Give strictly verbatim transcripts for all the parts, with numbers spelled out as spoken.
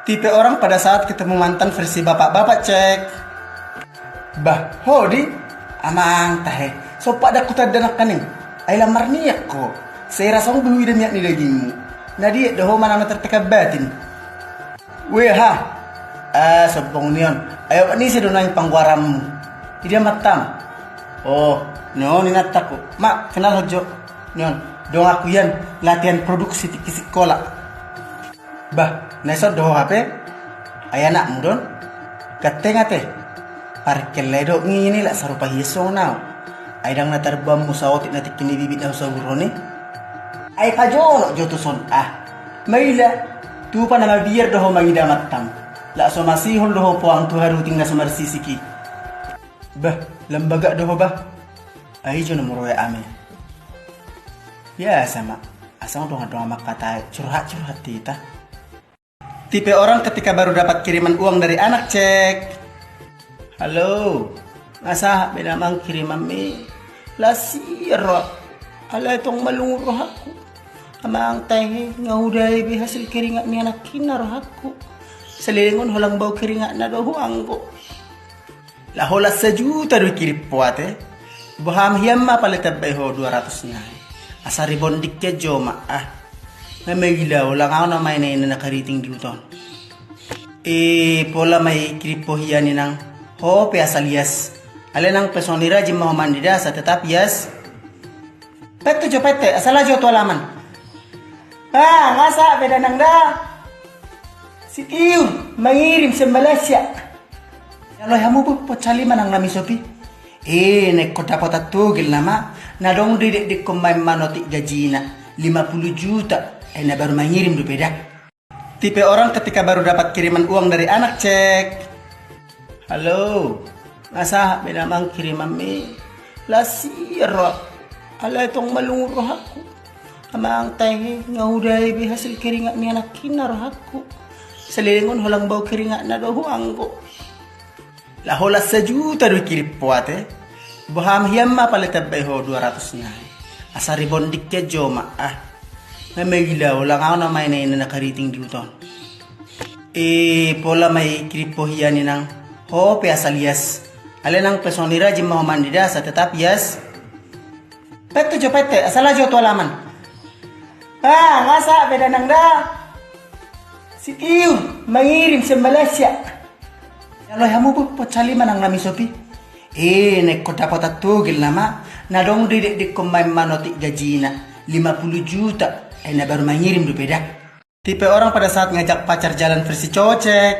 Tipe orang pada saat ketemu mantan versi bapak-bapak, cek. Bah, ho di? Amang tahe. Sompat dak hutanda nangkaning. Ai lam marniak ho. Sai rasong be huida miak ni dagingmu. Na diet do ho manang na tertekan batin. Weh ha. Ah, sombong ni on. Ayo ni ise do naeng panggoaranmu. Ida mantam. Oh, ni on inantaku. Ma, kenal ho jo. Ni on. Donganku ian, latihan produksi tingki sikola. Bah, na ison do ho hape? Ai anakmu do on? Ganteng ate. Parkellai do ngini lak sarupa hian songon au. Ai ndang na tarboanmu saotik na tingki ni bibit na husaburhon i. Ai pajonok jo tuson ah. Maila, tupa na mabiar do ho mangida mantam. Lak so masihol do ho poang tu haruting na so marsisik i. Bah, lam bagak do ho bah. Ai jo na muroi ame. Biasa ma. Asal dongan-dongan mangkatai curhat-curhat hita. Tipe orang ketika baru dapat kiriman uang dari anak, cek. Halo, nga sahat be damang kirimanmi? Las i ro. Alai tong malungun rohangku. Amang tahe, nga hudai be hasil keringat ni anakki na rohangku. Saleleng on holan bau keringatna do huanggo. Laho las sajuta do dikirim ho ate. Boha ma hian ma pala ditambai ho dua ratus nai. Asa rebonding hian jo ma ah. Nga maila holan au na maena-ena na kariting di huta on. E, pola ma dikirim ho hian inang. Ho pe asa lias. Alai nang pe songon i rajin ma ho mandi da asa tetap ias. Pette jo pette, asa laju tu halaman. Ah, nga sahat be damang da. Sitiur mangirim sian Malaysia. Jalo hamu boh, ponsal i manang na misop i. E, na ingkon dapotan togel nama. Na dong do i dekdekkon main manotik gajina lima puluh juta. E, na baru mangirim dope da. Tipe orang ketika baru dapat kiriman uang dari anak, cek. Halo, nga sahat be damang kirimanmi? Las i ro. Alai tong malungun rohangku. Amang tahe, nga hudai be hasil keringat ni anakki na rohangku. Saleleng on holan bau keringatna do huanggo. Laho las sajuta do dikirim ho ate. Boha ma hian ma pala ditambai ho dua ratus nai. Asa rebonding hian jo ma ah. Nga maila holan au na maena-ena na kariting di huta on. E, pola ma dikirim ho hian inang. Ho pe asa lias. Alai nang pe songon i rajin ma ho mandi da asa tetap ias. Pette jo pette, asa laju tu halaman. Ah, nga sahat be damang da. Sitiur mangirim sian Malaysia. Jalo hamu boh, ponsal i manang na misop i. E, na ingkon dapotan togel nama. Na dong do i dekdekkon main manotik gajina lima puluh juta. E, na baru mangirim dope da. Tipe orang pada saat ngajak pacar jalan versi cowok, cek.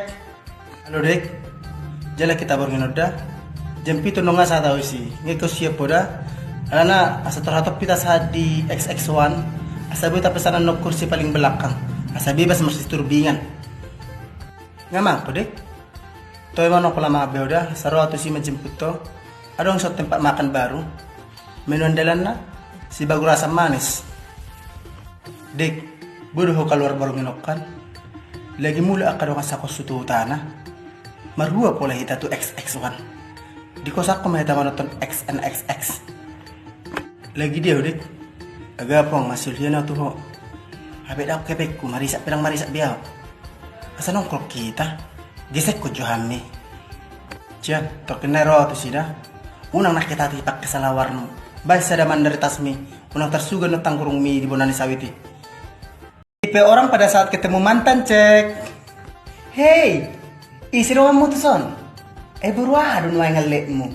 Halo dek. Jala hita borngin on da. Jam pitu nunga sahat au disi. Nga ingkon siap ho da. Alana asa torhatop hita sahat di X X one. Asa boi tapesanan nongkrong si paling belakang. Asa bebas marsiturbingan. Nga amang ho dek. Toe ma nong pola mangan be ho da. Asa ro au tusi manjemput ho. Adong dison tempat makan baru. Menu andalanna, si bagul asam manis. Dek, boi do ho kaluar borngin on kan. Lagi mulak angka dongan sakos tu hutana. Marhua pola hita tu X X one. Di kosanku ma hita manonton X N X X. Lagi dia ho dek. Aga pong masih lian au tu ho. Hape dao kepengku, marisap pe dang marisap be au. Asa nongkrong hita. Gesek ho jo hami. Cia, tongkin nai ro au tusi da. Unang nangkin hita ate pake salawarmu. Baen sada mandar di tasmi. Unang tarsuga na tanggurungmi di bona ni sawit i. Tipe orang pada saat ketemu mantan, cek. Hei, ise donganmu tuson? E, boru aha do nuaeng alletmu?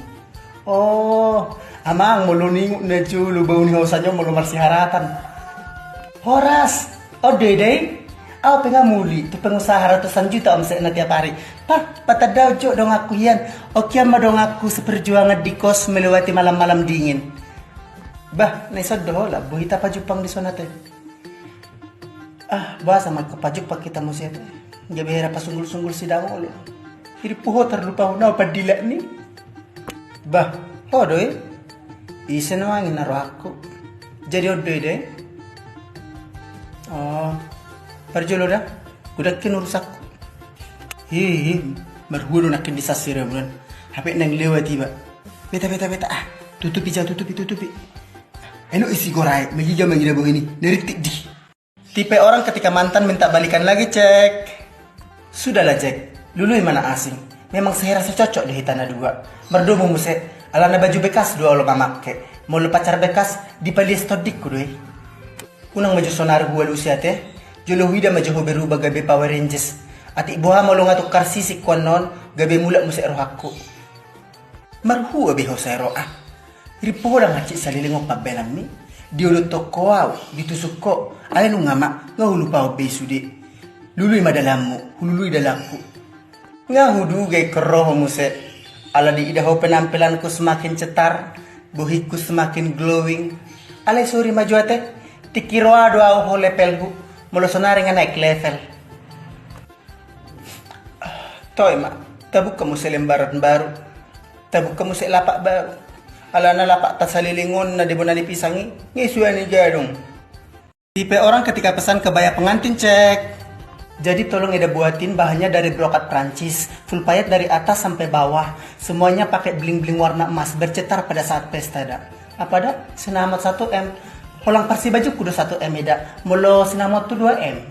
Oh, amang, molo ningot na jolo bau ni hosa on molo marsiharatan. Horas, on do i da i. Au pe nga muli tu pengusaha ratusan juta omsetna tiap ari. Pah, patandahon jo donganku hian. Ongkian ma donganku seperjuangan di kos melewati malam-malam dingin. Bah, na ison do ho, labo hita pajumpang dison ate. Ah, boasa ma ingkon pajumpang hita muse ate. Gabe hera pasunggul-sunggul sidang olo. Iri puho tarlupa ho na pandilak ni. Bah, ho do i. Ise nuaeng na rohangku. Jadi on do i da i. Oh, parjolo da. Godangkin urusanku. Hihi, marhua do nangkin di sasira bulan. Hape naeng lewat iba. Beta, beta, beta. Ah, tutupi ja, tutupi, tutupi. Eno isi gorai, magiga mangida bohini. Neritik di. Tipe orang ketika mantan minta balikan lagi, cek. Sudahlah Jack, lului ma na asing. Memang sahira so cocok do hita na dua. Mardomu muse, alana baju bekas do olo mamangke. Molo pacar bekas, dipalias tondingku do i. Unang ma jo sonari hualusi ate. Jolo huida ma jo ho berubah gabe Power Rangers. Atik boha molo nga tukar sisik huannon, gabe mulak muse rohangku. Marhua be ho sai ro ah. Rimpu ho dang hansit saleleng on pambahenanmi. Diolot ho au, ditusuk ho. Alai nunga ma, nga hulupahon be i sude. Lului ma dalanmu, hulului dalanku. Nga huduga ingkon ro ho muse. Ala diida ho penampilanku semakin cetar, bohingku semakin glowing. Alai sori ma jo ate, tingki roa do au ho levelhu. Molo sonari nga naik level. Toe ma, tabuka muse lembaran baru. Tabuka muse lapak baru. Alana lapakta saleleng on na di bona ni pisang i, nga i suan i gadong. Tipe orang ketika pesan kebaya pengantin, cek. Jadi tolong eda buatin bahannya dari brokat Prancis, full payet dari atas sampai bawah, semuanya pakai bling-bling warna emas bercetar pada saat pesta da. Apa da? Sinamot satu M. Holang parsi bajuku do satu M eda. Molo sinamothu dua M.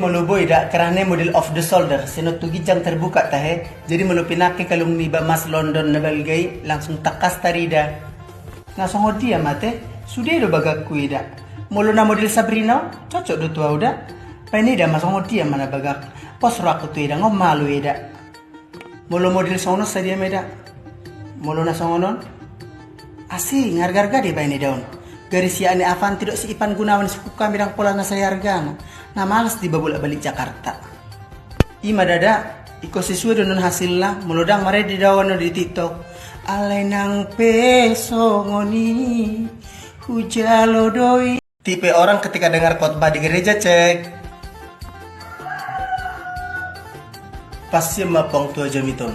Molo boi da, kerahna model off the shoulder, sinot tu ginjang terbuka tahe. Jadi molo pinangke kalung niba emas London na balga i, langsung tangkas tarida. Na songon dia ma ate, sude do bagakku eda. Molo na model Sabrina, cocok do tu au da. Baen eda ma songon dia ma na bagak. Pos rohangku tu eda, nga on malu eda. Molo model songon on sadia ma eda? Molo na songon on? Asing, arga-arga do baen eda on. Gari si Ane Avanti dohot si Ipan Gunawan, sungkun hami dang pola na sai argana. Na malas do iba bolak-balik Jakarta. I ma da da, ingkon sesuai do annon hasilna, molo dang marende do au annon di TikTok. Alai nang pe songon i, hujalo do i. Tipe orang ketika dengar khotbah di gereja, cek. Passian ma pang tu jamita on.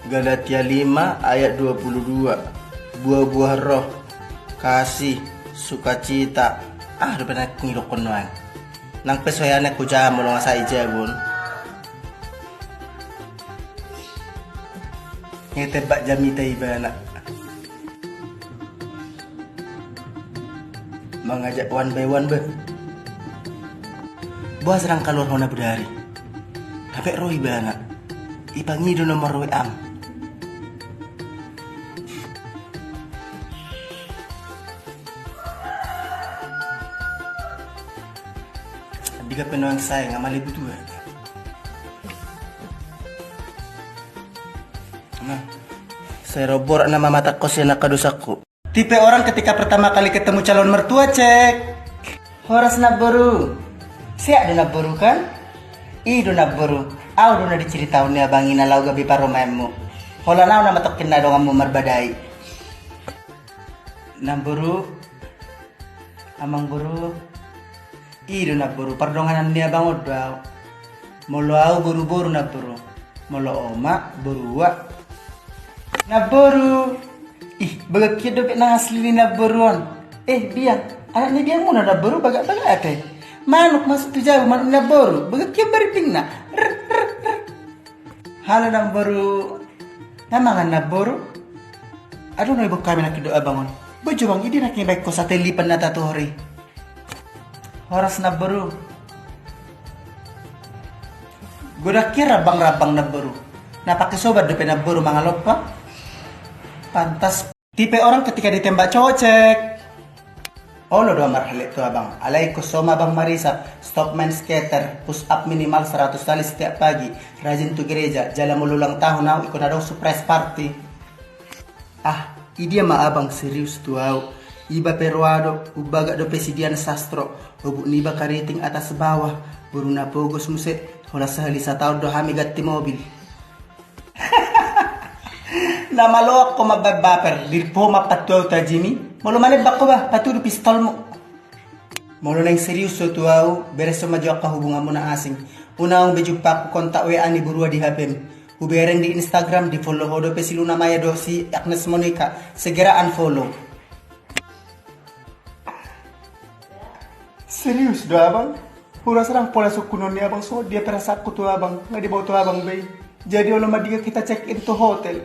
Galatia lima ayat dua puluh dua. Buah-buah roh, kasih, sukacita. Ah, dope na hudok nuaeng. Nang pe so hea na hujalo molo nga sai jabu on. Nga i tembak jamita ibana. Mangajak one by one be. Boasa dang kaluar hona bodari? Dapot ro ibana. Ipangido nomor W A-m. Diga pe nuaeng sai nga male butua. Nah, sai ro borat na mamatangkon sian angka dosangku. Tipe orang ketika pertama kali ketemu calon mertua, cek. Horas namboru. Sehat do namboru kan? I do namboru. Au do na diceritahon ni abang i na laho gabe parumaenmu. Holan au nama tongkin na donganmu marbadai. Namboru. Amangboru. I do namboru, pardonganan ni abang on do au. Molo au boru-boru namboru. Molo oma, boru ua. Namboru. Ih, bagak hian dope na asli ni namboru on. Eh, biang. Anak ni biangmuna namboru bagak-bagak ate. Manuk masuk tu jabu, manuk ni namboru. Bagak hian baripingna. Rr, rr, rr. Halo namboru. Nga mangan namboru? Adong na iboan hami nangkin dohot abang on. Boi jo bang, i do nangkin baen ho sate lipan na tatuhor i. Horas namboru. Godang hian rambang-rambang namboru. Na pake soban dope namboru mangalompa. Pantas. Tipe orang ketika ditembak cowok, cek. Olo do au marhallet tu abang, alai ingkon so ma abang marisap, stop main skater, push up minimal seratus kali setiap pagi, rajin tu gereja, jala molo ulang tahun au ingkon adong surprise party. Ah, i dia ma abang serius tu au. Iba pe roa do, umbagak dope si Dian Sastro, obuk niba kariting atas bawah, boru na pogos muse, holan sahali sataon do hami ganti mobil. Na maloak ho mambaen baper, dirimpu ho mampantu au tajimi, molo manembak ho bah, patudu pistolmu. Molo naeng serius ho tu au, beres ho ma jo angka hubunganmu na asing. Unang be jumpangku kontak W A ni borua di H P-m. Hubereng di Instagram, di-follow ho dope si Luna Maya dohot si Agnes Monica. Segera unfollow. Serius do abang? Huras dang pola sungkunon ni abang, songon dia perasaanku tu abang, nga diboto abang be i. Jadi olo ma diga hita check in tu hotel.